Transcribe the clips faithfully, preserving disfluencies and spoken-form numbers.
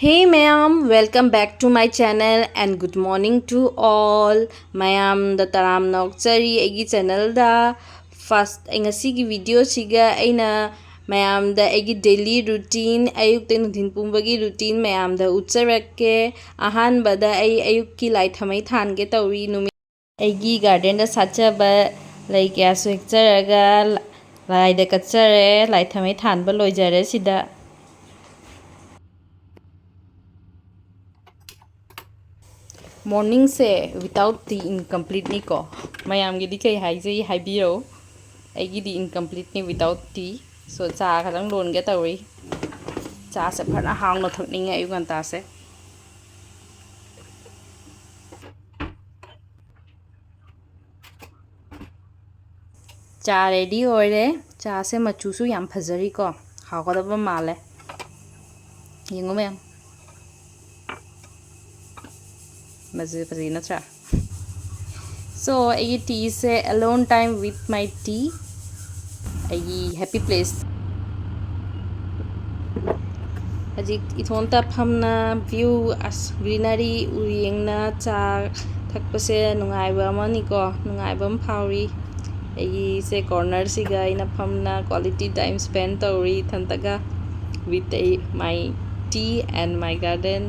Hey ꯃꯌꯥꯝ, welcome back to my channel and good morning to all. ꯃꯌꯥꯝꯗ ꯇꯔꯥꯝꯅ ꯑꯣꯛꯆꯔꯤ ꯑꯩꯒꯤ channelꯗ꯫ First, ꯑꯩ ꯉꯁꯤꯒꯤ videoꯁꯤꯒ ꯑꯩꯅ ꯃꯌꯥꯝꯗ ꯑꯩꯒꯤ daily routine, ꯑꯌꯨꯛꯇ ꯅꯨꯡꯊꯤꯟ ꯄꯨꯝꯕꯒꯤ routine ꯃꯌꯥꯝꯗ ꯎꯠꯆꯔꯛꯀꯦ꯫ ꯑꯍꯥꯟꯕꯗ ꯑꯩ ꯑꯌꯨꯛꯀꯤ ꯂꯥꯏ ꯊꯥꯃꯩ ꯊꯥꯟꯒꯦ ꯇꯧꯔꯤ꯫ ꯅꯨꯃꯤꯠ ꯑꯩꯒꯤ gardenꯗ ꯁꯥꯠꯆꯕ ꯂꯩ ꯀꯌꯥꯁꯨ ꯍꯦꯛꯆꯔꯒ ꯂꯥꯏꯗ ꯀꯠꯆꯔꯦ꯫ ꯂꯥꯏ ꯊꯥꯃꯩ ꯊꯥꯟꯕ ꯂꯣꯏꯖꯔꯦ ꯁꯤꯗ꯫ Morningꯁꯦ without tea incompleteꯅꯤꯀꯣ꯫ ꯃꯌꯥꯝꯒꯤꯗꯤ ꯀꯩ ꯍꯥꯏꯖꯩ ꯍꯥꯏꯕꯤꯔꯛꯎ꯫ ꯑꯩꯒꯤꯗꯤ incompleteꯅꯤ without tea꯫ So ꯆꯥ ꯈꯇꯪ ꯂꯣꯟꯒꯦ ꯇꯧꯔꯤ꯫ ꯆꯥꯁꯦ ꯐꯖꯅ ꯍꯥꯎꯅ ꯊꯛꯅꯤꯡꯉꯦ ꯑꯌꯨꯛ ꯉꯟꯇꯥꯁꯦ꯫ ꯆꯥ ready ꯑꯣꯏꯔꯦ꯫ ꯆꯥꯁꯦ ꯃꯆꯨꯁꯨ ꯌꯥꯝ ꯐꯖꯔꯤꯀꯣ, ꯍꯥꯎꯒꯗꯕ ꯃꯥꯜꯂꯦ꯫ ꯌꯦꯡꯉꯨ ꯃꯌꯥꯝ, ꯃꯆꯨ ꯐꯖꯩ ꯅꯠꯇ꯭ꯔꯥ? So ꯑꯩꯒꯤ teaꯁꯦ alone time with my tea, ꯑꯩꯒꯤ happy place꯫ ꯍꯧꯖꯤꯛ ꯏꯊꯣꯟꯇ ꯐꯝꯅ view ꯑꯁ greenery ꯎ ꯌꯦꯡꯅ ꯆꯥ ꯊꯛꯄꯁꯦ ꯅꯨꯡꯉꯥꯏꯕ ꯑꯃꯅꯤꯀꯣ, ꯅꯨꯡꯉꯥꯏꯕ ꯑꯃ ꯐꯥꯎꯔꯤ꯫ ꯑꯩꯒꯤꯁꯦ cornerꯁꯤꯒ ꯑꯩꯅ ꯐꯝꯅ quality time spend ꯇꯧꯔꯤ ꯏꯊꯟꯇꯒ with a, my tea and my garden꯫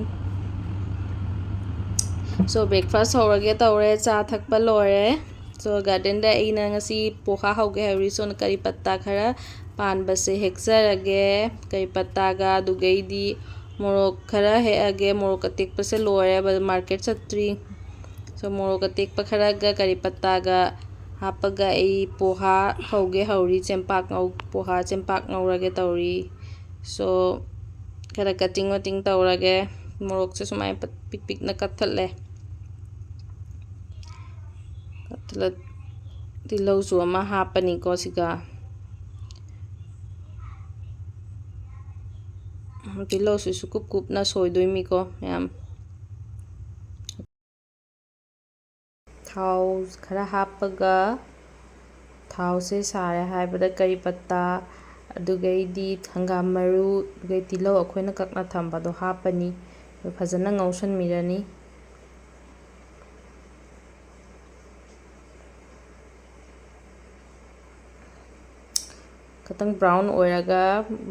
So breakfast ꯍꯧꯔꯒꯦ ꯇꯧꯔꯦ, ꯆꯥ ꯊꯛꯄ ꯂꯣꯏꯔꯦ꯫ So gardenꯗ ꯑꯩꯅ ꯉꯁꯤ ꯄꯣꯍꯥ ꯍꯧꯒꯦ ꯍꯥꯏꯔꯤ꯫ So ꯀꯔꯤ ꯄꯠꯇꯥ ꯈꯔ ꯄꯥꯟꯕꯁꯦ ꯍꯦꯛꯆꯔꯒꯦ꯫ ꯀꯔꯤ ꯄꯠꯇꯥꯒ ꯑꯗꯨꯒꯩꯗꯤ ꯃꯣꯔꯣꯛ ꯈꯔ ꯍꯦꯛꯑꯒꯦ꯫ ꯃꯣꯔꯣꯛ ꯑꯇꯦꯛꯄꯁꯦ ꯂꯣꯏꯔꯦ, ꯕ-, market ꯆꯠꯇ꯭ꯔꯤ꯫ So ꯃꯣꯔꯣꯛ ꯑꯇꯦꯛꯄ ꯈꯔꯒ ꯀꯔꯤ ꯄꯠꯇꯥꯒ ꯍꯥꯞꯄꯒ ꯑꯩ ꯄꯣꯍꯥ ꯍꯧꯒꯦ ꯍꯧꯔꯤ꯫ ꯆꯦꯡꯄꯥꯛ ꯉꯧ-, ꯄꯣꯍꯥ ꯆꯦꯡꯄꯥꯛ ꯉꯧꯔꯒꯦ ꯇꯧꯔꯤ꯫ So ꯈꯔ cutting ꯃꯇꯤꯡ ꯇꯧꯔꯒꯦ꯫ ꯃꯣꯔꯣꯛꯁꯦ ꯁꯨꯃꯥꯏꯅ ꯄꯠ-, ꯄꯤꯛ ꯄꯤꯛꯅ ꯀꯛꯊꯠꯂꯦ꯫ ꯀꯛꯊꯠꯂ-, ꯇꯤꯜꯍꯧꯁꯨ ꯑꯃ ꯍꯥꯞꯄꯅꯤꯀꯣ ꯁꯤꯒ꯫ ꯇꯤꯜꯍꯧꯁꯤꯁꯨ ꯀꯨꯞ ꯀꯨꯞꯅ ꯁꯣꯏꯗꯣꯏꯃꯤꯀꯣ ꯃꯌꯥꯝ꯫ ꯊꯥꯎ ꯈꯔ ꯍꯥꯞꯄꯒ, ꯊꯥꯎꯁꯦ ꯁꯥꯔꯦ ꯍꯥꯏꯕꯗ ꯀꯔꯤ ꯄꯠꯇꯥ, ꯑꯗꯨꯒꯩꯗꯤ ꯍꯪꯒꯥꯝ ꯃꯔꯨ, ꯑꯗꯨꯒꯩ ꯇꯤꯜꯍꯧ ꯑꯩꯈꯣꯏꯅ ꯀꯛꯅ ꯊꯝꯕꯗꯣ ꯍꯥꯞꯄꯅꯤ꯫ ꯑꯗꯨ ꯐꯖꯅ ꯉꯧꯁꯟꯕꯤꯔꯅꯤ꯫ ꯈꯤꯇꯪ brown ꯑꯣꯏꯔꯒ,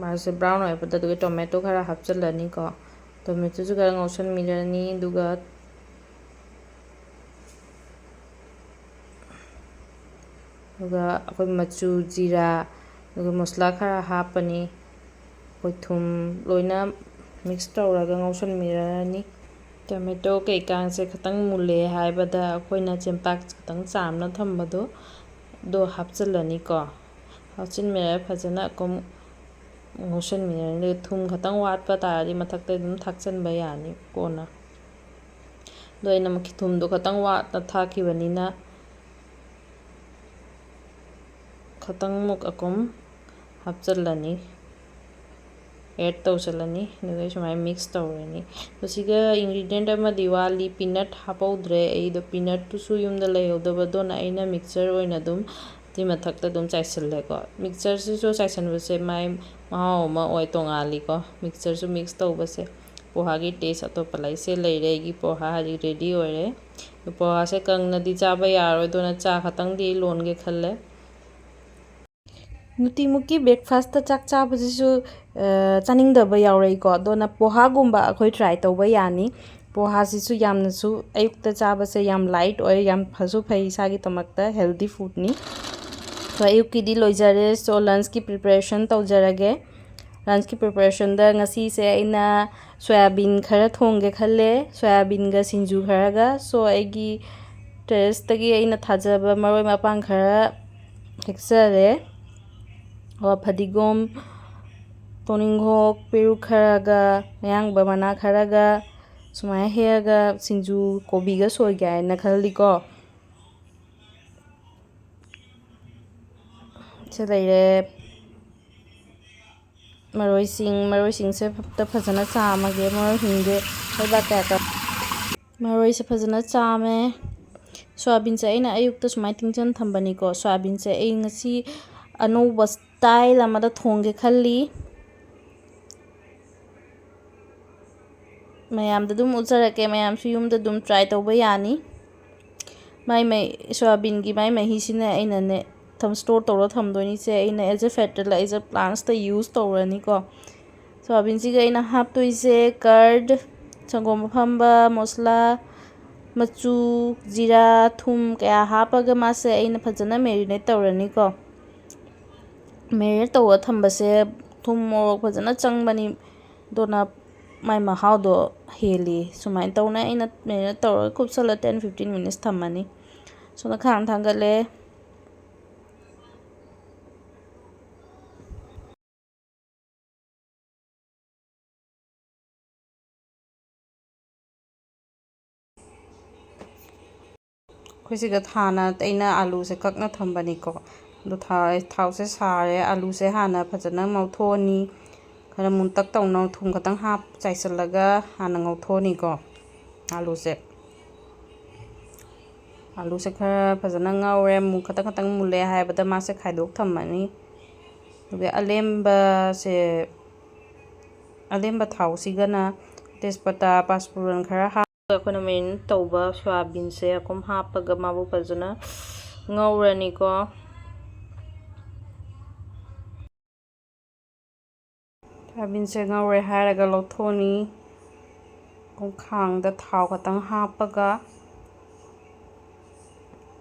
ꯃꯥꯁꯦ brown ꯑꯣꯏꯕꯗ ꯑꯗꯨꯒ tomato ꯈꯔ ꯍꯥꯞꯆꯤꯜꯂꯅꯤꯀꯣ꯫ Tomatoꯁꯨ ꯈꯔ ꯉꯧꯁꯟꯕꯤꯔꯅꯤ꯫ ꯑꯗꯨꯒ, ꯑꯗꯨꯒ ꯑꯩꯈꯣꯏ ꯃꯆꯨ, ꯖꯤꯔꯥ, ꯑꯗꯨꯒ ꯃꯁꯂꯥ ꯈꯔ ꯍꯥꯞꯄꯅꯤ꯫ ꯑꯩꯈꯣꯏ ꯊꯨꯝ ꯂꯣꯏꯅ mix ꯇꯧꯔꯒ ꯉꯧꯁꯟꯕꯤꯔꯅꯤ꯫ Tomato ꯀꯩꯀꯥꯁꯦ ꯈꯤꯇꯪ ꯃꯨꯜꯂꯦ ꯍꯥꯏꯕꯗ ꯑꯩꯈꯣꯏꯅ ꯆꯦꯡꯄꯥꯛ ꯈꯤꯇꯪ ꯆꯥꯝꯅ ꯊꯝꯕꯗꯣ, ꯑꯗꯣ ꯍꯥꯞꯆꯤꯜꯂꯅꯤꯀꯣ꯫ ꯍꯥꯞꯆꯤꯟꯕꯤꯔꯒ ꯐꯖꯅ ꯑꯗꯨꯝ ꯉꯧꯁꯟꯕꯤꯔꯅꯤ꯫ ꯑꯗꯨꯒ ꯊꯨꯝ ꯈꯤꯇꯪ ꯋꯥꯠꯄ ꯇꯥꯔꯗꯤ ꯃꯊꯛꯇ ꯑꯗꯨꯝ ꯊꯥꯛꯆꯟꯕ ꯌꯥꯅꯤ ꯀꯣꯟꯅ꯫ ꯑꯗꯣ ꯑꯩꯅ ꯃꯈꯤ-, ꯊꯨꯝꯗꯣ ꯈꯤꯇꯪ ꯋꯥꯠꯅ ꯊꯥꯛꯈꯤꯕꯅꯤꯅ, ꯈꯤꯇꯪꯃꯨꯛ ꯑꯗꯨꯝ ꯍꯥꯞꯆꯤꯜꯂꯅꯤ, add ꯇꯧꯁꯤꯜꯂꯅꯤ꯫ ꯑꯗꯨꯒ ꯁꯨꯃꯥꯏꯅ mix ꯇꯧꯔꯅꯤ꯫ ꯃꯁꯤꯒ ingredient ꯑꯃꯗꯤ ꯋꯥꯠꯂꯤ, peanut ꯍꯥꯞꯍꯧꯗ꯭ꯔꯦ꯫ ꯑꯩꯗꯣ peanutꯇꯨꯁꯨ ꯌꯨꯝꯗ ꯂꯩꯍꯧꯗꯕ, ꯑꯗꯨꯅ ꯑꯩꯅ mixture ꯑꯣꯏꯅ ꯑꯗꯨꯝ ꯑꯗꯨꯏ ꯃꯊꯛꯇ ꯑꯗꯨꯝ ꯆꯥꯏꯁꯤꯜꯂꯦꯀꯣ꯫ Mixtureꯁꯤꯁꯨ ꯆꯥꯏꯁꯤꯟꯕꯁꯦ ꯃꯥꯏ ꯃꯍꯥꯎ ꯑꯃ ꯑꯣꯏ ꯇꯣꯉꯥꯜꯂꯤꯀꯣ꯫ Mixtureꯁꯨ mix ꯇꯧꯕꯁꯦ ꯄꯣꯍꯥꯒꯤ taste ꯑꯇꯣꯞꯄ ꯂꯩꯁꯦ ꯂꯩꯔꯦ꯫ ꯑꯩꯒꯤ ꯄꯣꯍꯥ ꯍꯧꯖꯤꯛ ready ꯑꯣꯏꯔꯦ꯫ ꯄꯣꯍꯥꯁꯦ ꯀꯪꯅꯗꯤ ꯆꯥꯕ ꯌꯥꯔꯣꯏ, ꯑꯗꯨꯅ ꯆꯥ ꯈꯛꯇꯪꯗꯤ ꯂꯣꯟꯒꯦ ꯈꯜꯂꯦ꯫ ꯅꯨꯡꯇꯤꯃꯨꯛꯀꯤ breakfastꯇ ꯆꯥꯛ ꯆꯥꯕꯁꯤꯁꯨ, ꯑ, ꯆꯥꯅꯤꯡꯗꯕ ꯌꯥꯎꯔꯛꯏꯀꯣ꯫ ꯑꯗꯨꯅ ꯄꯣꯍꯥꯒꯨꯝꯕ ꯑꯩꯈꯣꯏ try ꯇꯧꯕ ꯌꯥꯅꯤ꯫ ꯄꯣꯍꯥꯁꯤꯁꯨ ꯌꯥꯝꯅꯁꯨ ꯑꯌꯨꯛꯇ ꯆꯥꯕꯁꯦ ꯌꯥꯝ light ꯑꯣꯏ, ꯌꯥꯝ ꯐꯁꯨ ꯐꯩ ꯏꯁꯥꯒꯤꯗꯃꯛꯇ, healthy foodꯅꯤ꯫ So, ꯑꯌꯨꯛꯀꯤꯗꯤ ꯂꯣꯏꯖꯔꯦ꯫ So, lunchꯀꯤ preparation ꯇꯧꯖꯔꯒꯦ꯫ Lunchꯀꯤ preparationꯗ ꯉꯁꯤꯁꯦ ꯑꯩꯅ ꯁꯣꯌꯥꯕꯤꯟ ꯈꯔ ꯊꯣꯡꯒꯦ ꯈꯜꯂꯦ, ꯁꯣꯌꯥꯕꯤꯟꯒ ꯁꯤꯡꯖꯨ ꯈꯔꯒ꯫ So, ꯑꯩꯒꯤ terraceꯇꯒꯤ ꯑꯩꯅ ꯊꯥꯖꯕ ꯃꯔꯣꯏ ꯃꯄꯥꯡ ꯈꯔ ꯍꯦꯛꯆꯔꯦ꯫ ꯑꯣ, ꯐꯗꯤꯒꯣꯝ, ꯇꯣꯅꯤꯡꯈꯣꯛ, ꯄꯦꯔꯨꯛ ꯈꯔꯒ, ꯑꯌꯥꯡꯕ ꯃꯅꯥ ꯈꯔꯒ ꯁꯨꯃꯥꯏꯅ ꯍꯦꯛꯑꯒ ꯁꯤꯡꯖꯨ ꯀꯣꯕꯤꯒ ꯁꯣꯏꯒꯦ ꯍꯥꯏꯅ ꯈꯜꯂꯤꯀꯣ꯫ ꯁꯤ ꯂꯩꯔꯦ꯫ ꯃꯔꯣꯏꯁꯤꯡ, ꯃꯔꯣꯏꯁꯤꯡꯁꯦ ꯐ-, ꯐꯖꯅ ꯆꯥꯝꯃꯒꯦ꯫ ꯃꯔꯣꯏꯁꯤꯡꯁꯦ ꯂꯩꯕꯥꯛ ꯀꯌꯥ ꯀ-, ꯃꯔꯣꯏꯁꯦ ꯐꯖꯅ ꯆꯥꯝꯃꯦ꯫ ꯁꯣꯌꯥꯕꯤꯟꯁꯦ ꯑꯩꯅ ꯑꯌꯨꯛꯇ ꯁꯨꯃꯥꯏꯅ ꯇꯤꯡꯖꯟ ꯊꯝꯕꯅꯤꯀꯣ꯫ ꯁꯣꯌꯥꯕꯤꯟꯁꯦ ꯑꯩ ꯉꯁꯤ ꯑꯅꯧꯕ style ꯑꯃꯗ ꯊꯣꯡꯒꯦ ꯈꯜꯂꯤ꯫ ꯃꯌꯥꯝꯗ ꯑꯗꯨꯝ ꯎꯠꯆꯔꯛꯀꯦ, ꯃꯌꯥꯝꯁꯨ ꯌꯨꯝꯗ ꯑꯗꯨꯝ try ꯇꯧꯕ ꯌꯥꯅꯤ꯫ ꯃꯥꯏ ꯃꯩ, ꯁꯣꯌꯥꯕꯤꯟꯒꯤ ꯃꯥꯏ ꯃꯍꯤꯁꯤꯅ ꯑꯩꯅꯅꯦ ꯊꯝ store ꯇꯧꯔ ꯊꯝꯗꯣꯏꯅꯤꯁꯦ꯫ ꯑꯩꯅ as a fertilizer plants ꯇ use ꯇꯧꯔꯅꯤꯀꯣ꯫ ꯁꯣꯌꯥꯕꯤꯟꯁꯤꯒ ꯑꯩꯅ ꯍꯥꯞꯇꯣꯏꯁꯦ curd, ꯁꯪꯒꯣꯝ ꯑꯐꯝꯕ, ꯃꯁꯂꯥ, ꯃꯆꯨ, ꯖꯤꯔꯥ, ꯊꯨꯝ ꯀꯌꯥ ꯍꯥꯞꯄꯒ ꯃꯥꯁꯦ ꯑꯩꯅ ꯐꯖꯅ marinate ꯇꯧꯔꯅꯤꯀꯣ꯫ Marinate ꯇꯧꯔ ꯊꯝꯕꯁꯦ ꯊꯨꯝ ꯃꯣꯔꯣꯛ ꯐꯖꯅ ꯆꯪꯕꯅꯤ, ꯑꯗꯨꯅ ꯃꯥꯏ ꯃꯍꯥꯎꯗꯣ ꯍꯦꯜꯂꯤ꯫ ꯁꯨꯃꯥꯏꯅ ꯇꯧꯅ ꯑꯩꯅ marinate ꯇꯧꯔꯒ ꯀꯨꯞꯁꯜꯂ ten fifteen minutes ꯊꯝꯃꯅꯤ꯫ ꯁꯣꯝꯗ ꯈꯥꯡ ꯊꯥꯡꯒꯠꯂꯦ꯫ ꯑꯩꯈꯣꯏ ꯁꯤꯒ ꯍꯥꯟꯅ ꯑꯩꯅ ꯑꯥꯂꯨꯁꯦ ꯀꯛꯅ ꯊꯝꯕꯅꯤꯀꯣ꯫ ꯑꯗꯣ ꯊꯥ-, ꯊꯥꯎꯁꯦ ꯁꯥꯔꯦ, ꯑꯥꯂꯨꯁꯦ ꯍꯥꯟꯅ ꯐꯖꯅ ꯉꯧꯊꯣꯛꯑꯅꯤ꯫ ꯈꯔ ꯃꯨꯟꯇꯛ ꯇꯧꯅ ꯊꯨꯝ ꯈꯛꯇꯪ ꯍꯥꯞ ꯆꯥꯏꯁꯤꯜꯂꯒ ꯍꯥꯟꯅ ꯉꯧꯊꯣꯛꯑꯅꯤꯀꯣ ꯑꯥꯂꯨꯁꯦ꯫ ꯑꯥꯂꯨꯁꯦ ꯈꯔ ꯐꯖꯅ ꯉꯧꯔꯦ, ꯃꯨ-, ꯈꯇꯪ ꯈꯇꯪ ꯃꯨꯜꯂꯦ ꯍꯥꯏꯕꯗ ꯃꯥꯁꯦ ꯈꯥꯏꯗꯣꯛ ꯊꯝꯃꯅꯤ꯫ ꯑꯗꯨꯒ ꯑꯂꯦꯝꯕꯁꯦ, ꯑꯂꯦꯝꯕ ꯊꯥꯎꯁꯤꯒꯅ ꯇꯦꯖꯄꯇꯥ, ꯄꯥꯁꯄꯨꯔꯟ ꯈꯔ ꯍꯥꯞꯄꯒ ꯑꯩꯈꯣꯏꯅ marinate ꯇꯧꯕ ꯁꯣꯌꯥꯕꯤꯟꯁꯦ ꯑꯩꯈꯣꯏ ꯍꯥꯞꯄꯒ ꯃꯥꯕꯨ ꯐꯖꯅ ꯉꯧꯔꯅꯤꯀꯣ꯫ ꯁꯣꯌꯥꯕꯤꯟꯁꯦ ꯉꯧꯔꯦ ꯍꯥꯏꯔꯒ ꯂꯧꯊꯣꯛꯑꯅꯤ꯫ ꯈꯥꯡꯗ ꯊꯥꯎ ꯈꯛꯇꯪ ꯍꯥꯞꯄꯒ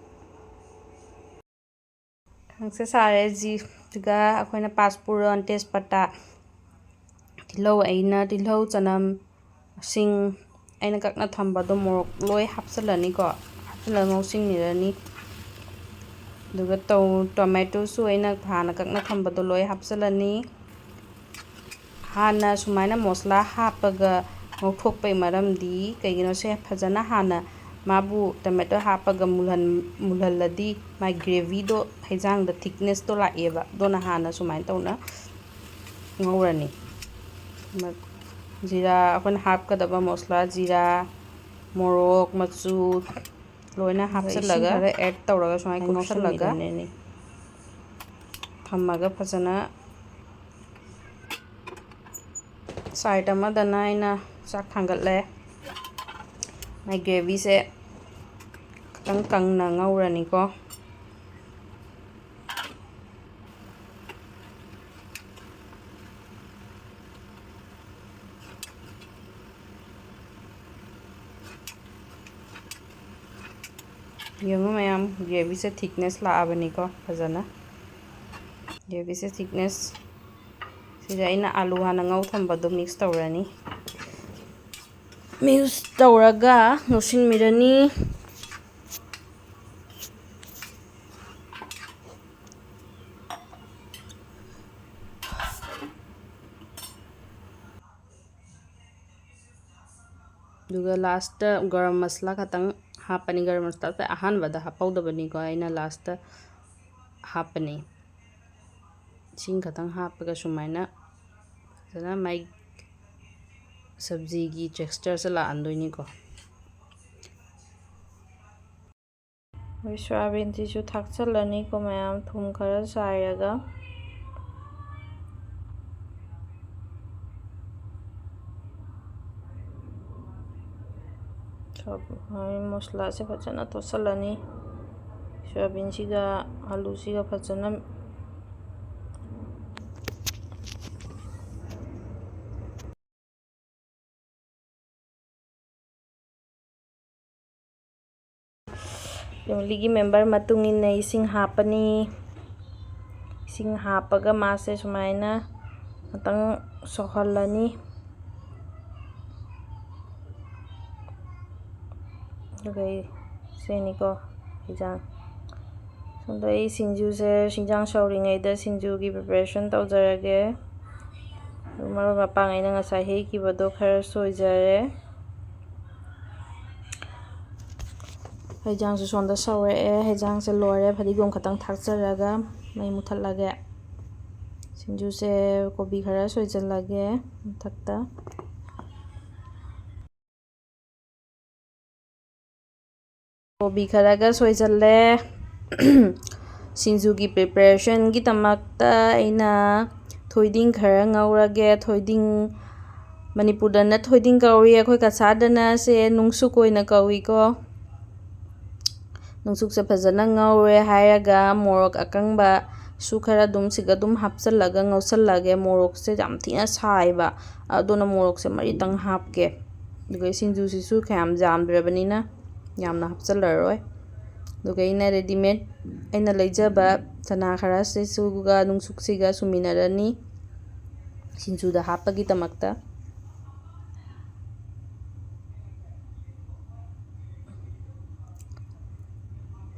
ꯈꯥꯡꯁꯦ ꯁꯥꯔꯦ꯫ ꯖꯤꯔꯥꯒ ꯑꯩꯈꯣꯏꯅ ꯄꯥꯁꯄꯨꯔꯟ, ꯇꯦꯖꯄꯇꯥ, ꯇꯤꯜꯍꯧ, ꯑꯩꯅ ꯇꯤꯜꯍꯧ, ꯆꯅꯝ, ꯁꯤꯡ, ꯑꯩꯅ ꯀꯛꯅ ꯊꯝꯕꯗꯣ ꯃꯣꯔꯣꯛ ꯂꯣꯏ ꯍꯥꯞꯆꯤꯜꯂꯅꯤꯀꯣ꯫ ꯍꯥꯞꯆꯤꯜꯂꯒ ꯉꯧꯁꯤꯟꯕꯤꯔꯅꯤ꯫ ꯑꯗꯨꯒ ꯇꯧ-, ꯇꯣꯃꯦꯇꯣꯁꯨ ꯑꯩꯅ ꯍꯥꯟꯅ ꯀꯛꯅ ꯊꯝꯕꯗꯣ ꯂꯣꯏ ꯍꯥꯞꯆꯤꯜꯂꯅꯤ꯫ ꯍꯥꯟꯅ ꯁꯨꯃꯥꯏꯅ ꯃꯁꯂꯥ ꯍꯥꯞꯄꯒ ꯉꯧꯊꯣꯛꯄꯩ ꯃꯔꯝꯗꯤ ꯀꯩꯒꯤꯅꯣ ꯁꯦ, ꯐꯖꯅ ꯍꯥꯟꯅ ꯃꯥꯕꯨ ꯇꯣꯃꯦꯇꯣ ꯍꯥꯞꯄꯒ ꯃꯨꯜꯍꯟ-, ꯃꯨꯜꯍꯜꯂꯗꯤ ꯃꯥꯏ gravyꯗꯣ, ꯍꯩꯖꯥꯡꯗ thicknessꯇꯣ ꯂꯥꯛꯑꯦꯕ꯫ ꯑꯗꯨꯅ ꯍꯥꯟꯅ ꯁꯨꯃꯥꯏꯅ ꯇꯧꯅ ꯉꯧꯔꯅꯤ꯫ ꯃ-, ꯖꯤꯔꯥ, ꯑꯩꯈꯣꯏꯅ ꯍꯥꯞꯀꯗꯕ ꯃꯁꯂꯥ, ꯖꯤꯔꯥ, ꯃꯣꯔꯣꯛ, ꯃꯆꯨ ꯂꯣꯏꯅ ꯑꯗꯨꯒ ꯍꯥꯞꯆꯤꯜꯂꯒ ꯏꯁꯤꯡ ꯈꯔ add ꯇꯧꯔꯒ ꯁꯨꯃꯥꯏꯅ ꯉꯧꯁꯟꯕꯤꯔꯅꯤ꯫ ꯉꯧꯁꯜꯂꯒ ꯊꯝꯃꯒ ꯐꯖꯅ side ꯑꯃꯗꯅ ꯑꯩꯅ ꯆꯥꯛ ꯊꯥꯡꯒꯠꯂꯦ꯫ ꯃꯥꯏ gravyꯁꯦ ꯈꯤꯇꯪ ꯀꯪꯅ ꯉꯧꯔꯅꯤꯀꯣ꯫ ꯌꯦꯡꯉꯨ ꯃꯌꯥꯝ, gravyꯁꯦ thickness ꯂꯥꯛꯑꯕꯅꯤꯀꯣ ꯐꯖꯅ꯫ Gravyꯁꯦ thickness꯫ ꯁꯤꯗ ꯑꯩꯅ ꯑꯥꯂꯨ ꯍꯥꯟꯅ ꯉꯧ ꯊꯝꯕꯗꯣ mix ꯇꯧꯔꯅꯤ꯫ Mix ꯇꯧꯔꯒ ꯉꯧꯁꯤꯟꯕꯤꯔꯅꯤ꯫ ꯑꯗꯨꯒ lastꯇ ꯒꯔꯝ ꯃꯁꯂꯥ ꯈꯛꯇꯪ ꯍꯥꯞꯄꯅꯤ꯫ ꯒꯔꯝ ꯃꯁꯂꯥꯁꯦ ꯑꯍꯥꯟꯕꯗ ꯍꯥꯞꯍꯧꯗꯕꯅꯤꯀꯣ, ꯑꯩꯅ lastꯇ ꯍꯥꯞꯄꯅꯤ꯫ ꯏꯁꯤꯡ ꯈꯛꯇꯪ ꯍꯥꯞꯄꯒ ꯁꯨꯃꯥꯏꯅ ꯐꯖꯅ ꯃꯥꯏ ꯁꯕꯖꯤꯒꯤ textureꯁꯦ ꯂꯥꯛꯍꯟꯗꯣꯏꯅꯤꯀꯣ꯫ ꯑꯩꯈꯣꯏ ꯁꯣꯌꯥꯕꯤꯟꯁꯤꯁꯨ ꯊꯥꯛꯆꯜꯂꯅꯤꯀꯣ ꯃꯌꯥꯝ, ꯊꯨꯝ ꯈꯔ ꯆꯥꯏꯔꯒ꯫ ꯁꯣꯌꯥꯕꯤꯟ ꯃꯁꯂꯥꯁꯦ ꯐꯖꯅ ꯇꯣꯠꯁꯜꯂꯅꯤ꯫ ꯁꯣꯌꯥꯕꯤꯟꯁꯤꯒ ꯑꯂꯨꯁꯤꯒ ꯐꯖꯅ familyꯒꯤ member ꯃꯇꯨꯡ ꯏꯟꯅ ꯏꯁꯤꯡ ꯍꯥꯞꯄꯅꯤ꯫ ꯏꯁꯤꯡ ꯍꯥꯞꯄꯒ ꯃꯥꯁꯦ ꯁꯨꯃꯥꯏꯅ ꯉꯥꯛꯇꯪ ꯁꯧꯍꯜꯂꯅꯤ꯫ ꯑꯗꯨꯒ ꯑꯩ ꯁꯤꯅꯤꯀꯣ ꯍꯤꯟꯖꯥꯡ꯫ ꯁꯣꯝꯗ ꯑꯩ ꯁꯤꯡꯖꯨꯁꯦ, ꯍꯤꯟꯖꯥꯡ ꯁꯧꯔꯤꯉꯩꯗ ꯁꯤꯡꯖꯨꯒꯤ preparation ꯇꯧꯖꯔꯒꯦ꯫ ꯃꯔꯣꯏ ꯃꯄꯥꯡ ꯑꯩꯅ ꯉꯁꯥꯏ ꯍꯦꯛꯈꯤꯕꯗꯣ ꯈꯔ ꯁꯣꯏꯖꯔꯦ꯫ ꯍꯩꯖꯥꯡꯁꯨ ꯁꯣꯝꯗ ꯁꯧꯔꯛꯑꯦ꯫ ꯍꯩꯖꯥꯡꯁꯦ ꯂꯣꯏꯔꯦ꯫ ꯐꯗꯤꯒꯣꯝ ꯈꯛꯇꯪ ꯊꯥꯛꯆꯔꯒ ꯃꯩ ꯃꯨꯊꯠꯂꯒꯦ꯫ ꯁꯤꯡꯖꯨꯁꯦ ꯀꯣꯕꯤ ꯈꯔ ꯁꯣꯏꯖꯜꯂꯒꯦ ꯃꯊꯛꯇ꯫ ꯀꯣꯕꯤ ꯈꯔꯒ ꯁꯣꯏꯖꯜꯂꯦ꯫ ꯁꯤꯡꯖꯨꯒꯤ ꯄ꯭ꯔꯤꯄꯦꯔꯦꯁꯟꯒꯤꯗꯃꯛꯇ ꯑꯩꯅ ꯊꯣꯏꯗꯤꯡ ꯈꯔ ꯉꯧꯔꯒꯦ꯫ ꯊꯣꯏꯗꯤꯡ, ꯃꯅꯤꯄꯨꯔꯗꯅ ꯊꯣꯏꯗꯤꯡ ꯀꯧꯏ, ꯑꯩꯈꯣꯏ ꯀꯁꯥꯔꯗꯅ ꯁꯦ ꯅꯨꯡꯁꯨꯛ ꯑꯣꯏꯅ ꯀꯧꯏꯀꯣ꯫ ꯅꯨꯡꯁꯨꯛꯁꯦ ꯐꯖꯅ ꯉꯧꯔꯦ ꯍꯥꯏꯔꯒ ꯃꯣꯔꯣꯛ ꯑꯀꯪꯕꯁꯨ ꯈꯔ ꯑꯗꯨꯝ ꯁꯤꯒ ꯑꯗꯨꯝ ꯍꯥꯞꯆꯜꯂꯒ ꯉꯧꯁꯜꯂꯒꯦ꯫ ꯃꯣꯔꯣꯛꯁꯦ ꯌꯥꯝ ꯊꯤꯅ ꯁꯥꯏꯕ, ꯑꯗꯨꯅ ꯃꯣꯔꯣꯛꯁꯦ ꯃꯔꯤꯇꯪ ꯍꯥꯞꯀꯦ꯫ ꯑꯗꯨꯒ ꯁꯤꯡꯖꯨꯁꯤꯁꯨ ꯀꯌꯥꯝ ꯌꯥꯝꯗ꯭ꯔꯕꯅꯤꯅ ꯌꯥꯝꯅ ꯍꯥꯞꯆꯜꯂꯔꯣꯏ꯫ ꯑꯗꯨꯒ ꯑꯩꯅ ꯔꯦꯗꯤꯃꯦꯗ ꯑꯩꯅ ꯂꯩꯖꯕ ꯆꯅꯥ ꯈꯔꯁꯤꯁꯨꯒ ꯅꯨꯡꯁꯨꯛꯁꯤꯒ ꯁꯨꯃꯤꯟꯅꯔꯅꯤ ꯁꯤꯡꯖꯨꯗ ꯍꯥꯞꯄꯒꯤꯗꯃꯛꯇ꯫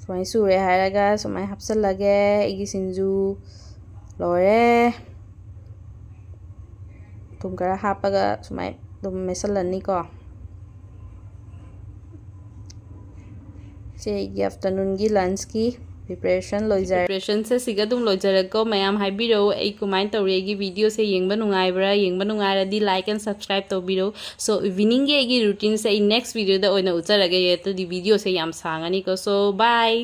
ꯁꯨꯃꯥꯏꯅ ꯁꯨꯔꯦ ꯍꯥꯏꯔꯒ ꯁꯨꯃꯥꯏꯅ ꯍꯥꯞꯆꯜꯂꯒꯦ꯫ ꯑꯩꯒꯤ ꯁꯤꯡꯖꯨ ꯂꯣꯏꯔꯦ꯫ ꯊꯨꯝ ꯈꯔ ꯍꯥꯞꯄꯒ ꯁꯨꯃꯥꯏꯅ ꯑꯗꯨꯝ ꯃꯦꯠꯁꯜꯂꯅꯤꯀꯣ꯫ ꯁꯦ ꯑꯩꯒꯤ ꯑꯥꯐꯇꯔꯅꯨꯟꯒꯤ ꯂꯟꯁꯀꯤ ꯄ꯭ꯔꯤꯄꯦꯔꯦꯁꯟ ꯂꯣꯏꯖꯔꯦ꯫ ꯄ꯭ꯔꯤꯄꯦꯔꯦꯁꯟꯁꯦ ꯁꯤꯒ ꯑꯗꯨꯝ ꯂꯣꯏꯖꯔꯦꯀꯣ꯫ ꯃꯌꯥꯝ ꯍꯥꯏꯕꯤꯔꯛꯎ ꯑꯩ ꯀꯃꯥꯏꯅ ꯇꯧꯔꯤ, ꯑꯩꯒꯤ ꯚꯤꯗꯤꯑꯣꯁꯦ ꯌꯦꯡꯕ ꯅꯨꯡꯉꯥꯏꯕ꯭ꯔꯥ? ꯌꯦꯡꯕ ꯅꯨꯡꯉꯥꯏꯔꯗꯤ like and subscribe ꯇꯧꯕꯤꯔꯛꯎ꯫ ꯁꯣ ꯏꯚꯤꯅꯤꯡꯒꯤ ꯑꯩꯒꯤ ꯔꯨꯇꯤꯟꯁꯦ ꯑꯩ ꯅꯦꯛꯁ ꯚꯤꯗꯤꯑꯣꯗ ꯑꯣꯏꯅ ꯎꯠꯆꯔꯒꯦ꯫ ꯑꯗꯨꯗꯤ ꯚꯤꯗꯤꯑꯣꯁꯦ ꯌꯥꯝ ꯁꯥꯡꯉꯅꯤꯀꯣ꯫ ꯁꯣ ꯕꯥꯏ꯫